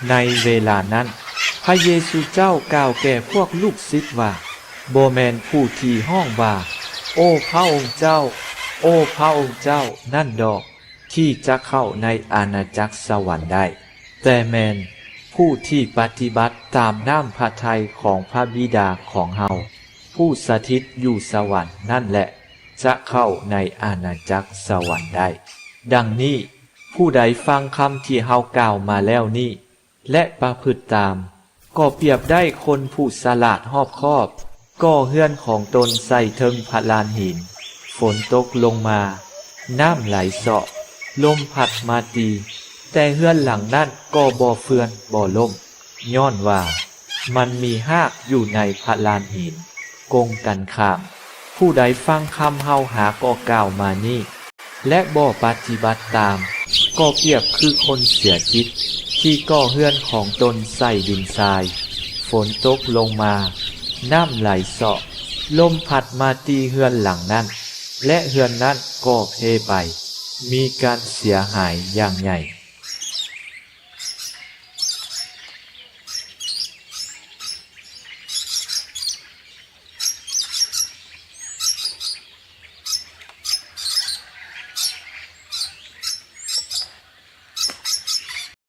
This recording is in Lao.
ໃນເວລານັ້ນ, ພະເຢຊູເຈົ້າກ່າວແກ່ພວກລູກສິດວ່າ, ບໍ່ແມ່ນຜູ້ທີ່ຮ້ອງວ່າ, ໂອ້ພະອົງເຈົ້າ, ໂອ້ພະອົງເຈົ້າ ນັ້ນດອກ, ທີ່ຈະເຂົ້າໃນອານາຈັກສະຫວັນໄດ້, ແຕ່ແມ່ນຜູ້ທີ່ປະຕິບັດຕາມນ້ຳພະໄທຂອງພະບິດາຂອງເຮົາ, ຜູ້ສະຖິດຢູ່ສະຫວັນນັ້ນແຫຼະ ຈະເຂົ້າໃນອານາຈັກສະຫວັນໄດ້. ດັ່ງນີ້, ຜູ້ໃດຟັງຄຳທີ່ເຮົາກ່າວມາແລ້ວນີ້ ແລະ ປະພຶດຕາມ, ກໍປຽບໄດ້ຄົນຜູ້ສະຫຼາດຮອບຄອບ, ກໍ່ເຮືອນຂອງຕົນໃສ່ເທິງພະລານຫີນ, ຝົນຕົກລົງມາ, ນ້ຳໄຫຼເຊາະ, ລົມພັດມາຕີ, ແຕ່ເຮືອນຫຼັງນັ້ນກໍບໍ່ເຟື່ອນບໍ່ລົ້ມ, ຍ້ອນວ່າມັນມີຮາກຢູ່ໃນພະລານຫີນ. ກົງກັນຂ້າມ, ຜູ້ໃດຟັງຄຳເຮົາຫາກໍກ່າວມານີ້ ແລະ ບໍ່ປະຕິບັດຕາມ, ກໍປຽບຄືຄົນເສຍຈິດ ທີ່ກໍ່ເຮືອນຂອງຕົນໃສ່ດິນຊາຍ, ຝົນຕົກລົງມາ, ນ້ຳໄຫຼເຊາະ, ລົມພັດມາຕີເຮືອນຫຼັງນັ້ນ, ແລະ ເຮືອນນັ້ນກໍເພໄປ, ມີການເສຍຫາຍຢ່າງໃຫຍ່.